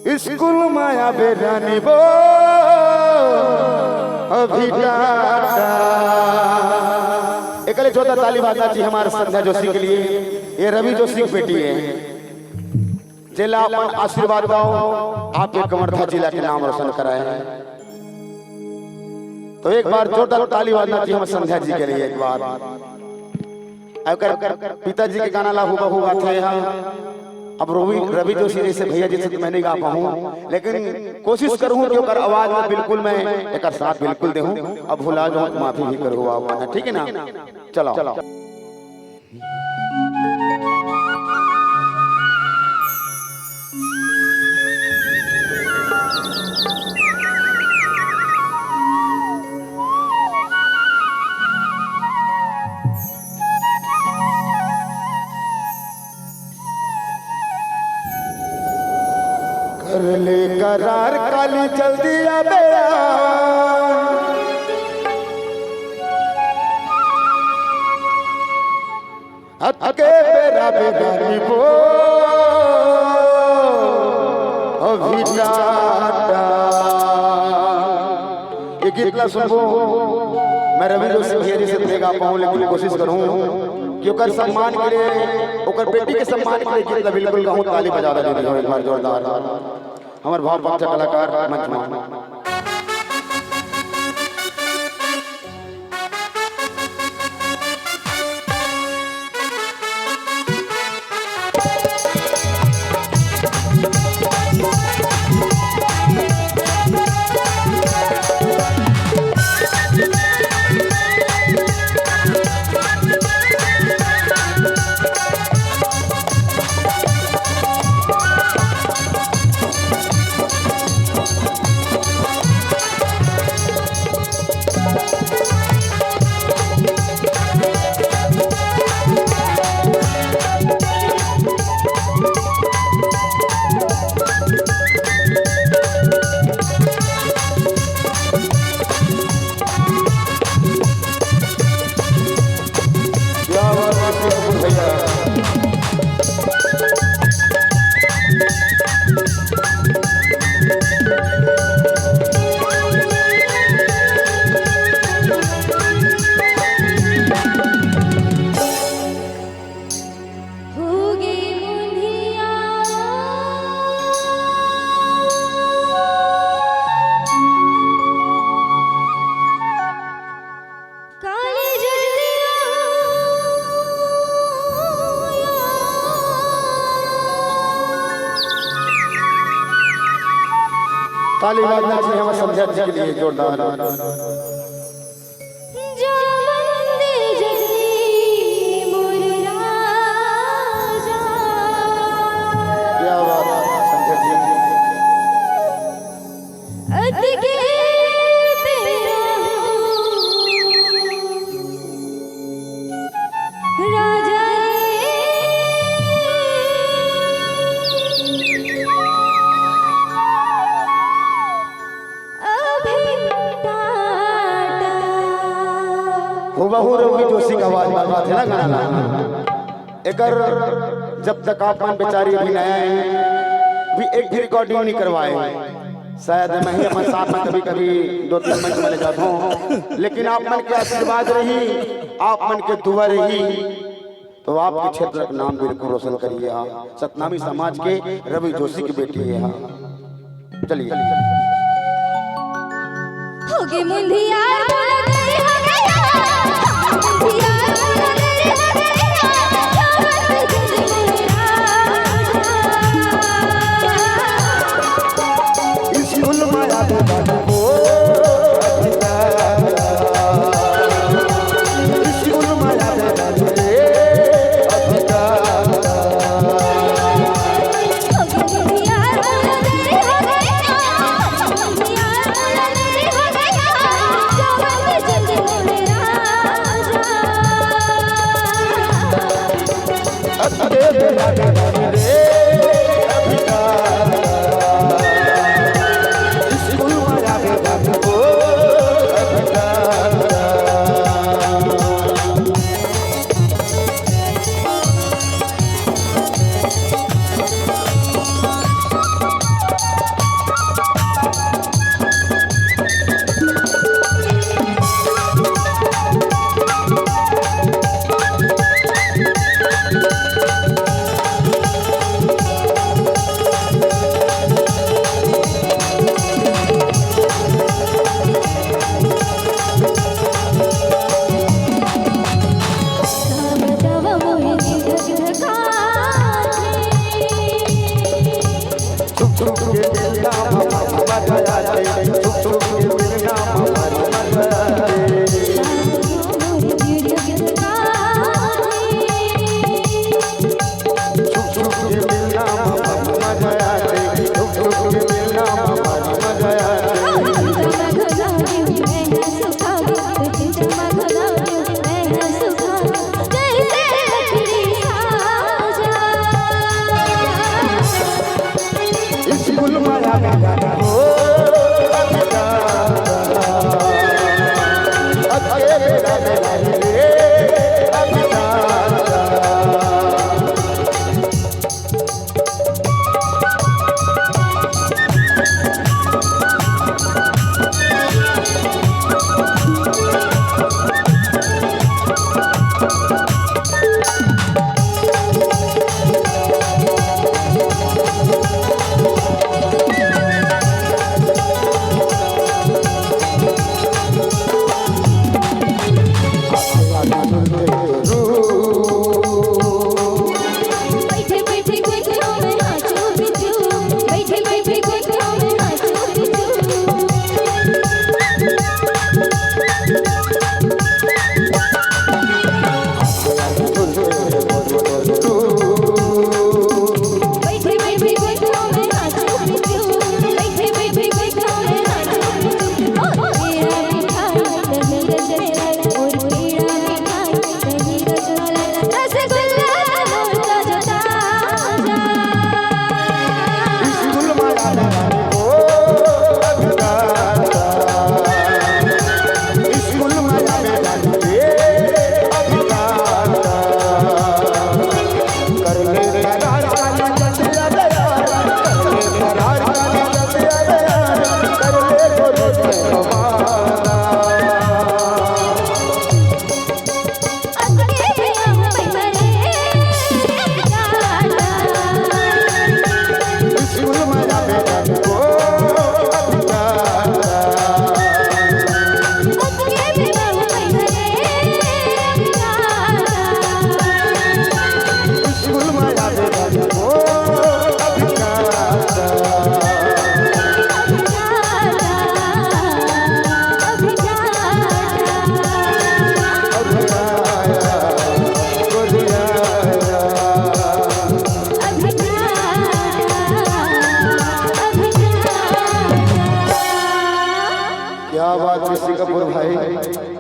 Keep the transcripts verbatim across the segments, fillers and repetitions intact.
School में आबे रानी वो अभी टाटा। एकले जोरदार ताली बाजना जी हमारे संध्या जोशी के लिए। ये रवि जोशी की बेटी है, जेला अपन आशीर्वाद दो, आपके कवर्धा जिला के नाम रोशन कराए। तो एक बार जोरदार ताली बाजना जी हम संध्या जी के लिए एक बार। अगर पिताजी के गाना ला हूबहू गाथे हैं। अब रवि रवि जोशी जैसे भैया जी से तो मैं नहीं गा पाऊँ, लेकिन कोशिश करूँ कि ओकर आवाज में बिल्कुल मैं एक साथ बिल्कुल दे हूँ। अब भुला जाऊँ तो माफी भी करूँ आप, ठीक है ना? चलो। कर ले करार काली जल्दी आबे। अतके बेरा बेरा निबो अभी टाटा। ये गीत ला सुनबो, मैं रवि जोशी भैया जी से नहीं गा पाऊँ, लेकिन कोशिश करूँ कि ओकर सम्मान के लिए, ओकर बेटी के सम्मान के लिए गीत ला बिल्कुल गाऊँ। ताली बजा दे एक बार जोरदार। हमर भाव पक्ष कलाकार मंच में। क्या बात है, बिल्कुल भैया। होगे मुंधिया। काले जल्दी ताली बजाना चाहिए हमारे संध्या जी के लिए जोरदार। जो वंदे जगदीश मोर राजा। क्या बात है, संध्या जी। अतिके तेरा राजा रे। अभी टाटा। हूबहू रवि जोशी का आवाज में बात है ना गाना। एकर जब तक आप मन बेचारी अभी नया है, अभी एक भी रिकॉर्डिंग नहीं करवाए। शायद मैं ही अपन साथ में कभी-कभी दो तीन मंच में ले जाता हूँ, लेकिन आप मन के आशीर्वाद रही, आप मन के दुआ रही, तो आपके क्षेत्र का नाम बिल्कुल रोशन करिए। हाँ, सतनामी समाज के रवि जोशी की बेटी है। हाँ, चलिए। होगे मुंधियार मोला गई हो गया, मुंधियार मोला गई हो गया, जो बस तुझ मेरा। स्कूल माया दे बाबू को अधिकार। स्कूल माया दे बाबू रे अधिकार।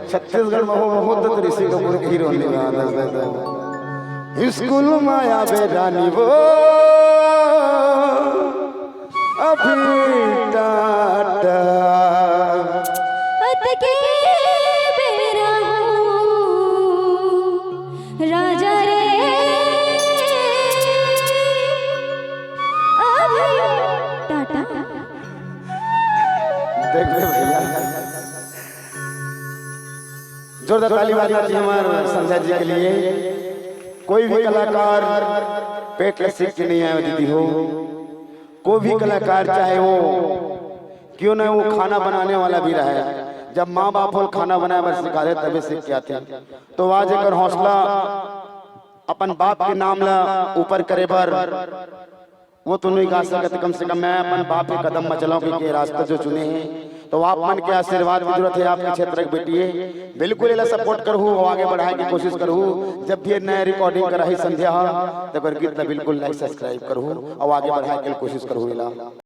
छत्तीसगढ़ में हो, बहुत तो ऋषि कपूर के हीरो ने गाना दस दस दस। स्कूल में आवे रानी वो अभी टाटा। अतके बेरा हूँ राजा रे, अभी टाटा। देख ले भैया, जोरदार ताली बजा दीजिए हमारे संध्या जी के लिए। कोई भी कलाकार पेट ले सीख के नहीं आया दीदी हो, कोई भी कलाकार चाहे वो क्यों ना वो खाना बनाने वाला भी रहे, जब माँ बाप हो खाना बनाए बर सिखा दे तभी सीख के आते हैं। तो आज एक हौसला अपन बाप के नाम ला ऊपर करे बर वो तो नहीं गा सकत, कम से कम मैं अपन बाप के कदम में चलाऊं, क्योंकि ये रास्ता जो चुने हैं। तो आप मन के आशीर्वाद की जरूरत है, आपके क्षेत्र के बेटी है, बिल्कुल एला सपोर्ट करहू और आगे बढ़ाए की कोशिश करहू। जब भी नया रिकॉर्डिंग कराही संध्या हा, तो एकर गीत ला बिल्कुल लाइक सब्सक्राइब करहू और आगे बढ़ाए के कोशिश करहू एला।